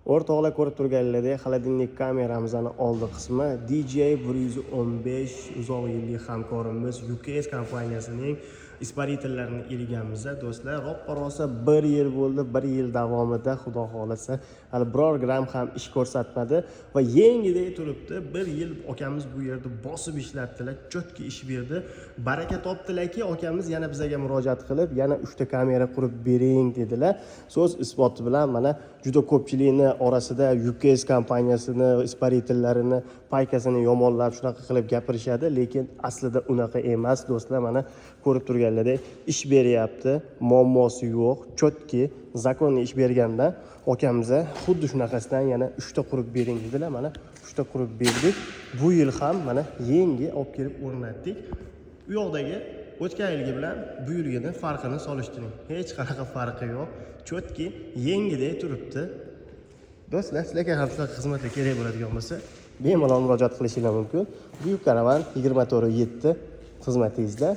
O'rtoqlar, ko'rib turganlaridek, холодильник kameramizni oldi qismi DJI 115. Uzoq yillik hamkorimiz UKS kompaniyasining испаритель larini ilganmiz, do'stlar. Roppa rosa bir yil bo'ldi. Bir yil davomida, xudo xohlasa, hali biror gram ham ish ko'rsatmadi va yengidek turibdi. Bir yil akamiz bu yerda bosib ishlatdilar, четкий ish berdi. Baraka topdilarki, akamiz yana bizaga murojaat qilib, yana uchta kamera qurib bering dedilar. So'z isboti bilan mana, juda ko'pchilikni orasida UKS kompaniyasini испаритель larini, пайка sini yomonlab, shunaqa qilib gapirishadi, lekin aslida unaqa emas, do'stlar. Mana, ko'rib turganlaridek, ish beryapti, muammosi yo'q, четкий, законный ish berganda akamiz xuddi shunaqasidan yana uchta qurib bering dedilar. Mana, uchta qurib berdik. Bu yil ham mana yangi olib kelib o'rnatdik. U yoqdagi o'tgan yilgi bilan bu yilgini farqini solishtiring, hech qanaqa farqi yo'q, четкий, yengidek turibdi. Do'stlar, sizlarga ham shunaqa xizmatlar kerak bo'ladigan bo'lsa, bemalol murojaat qilishinglar mumkin. Buyuk Karavan 24/7 xizmatingizda.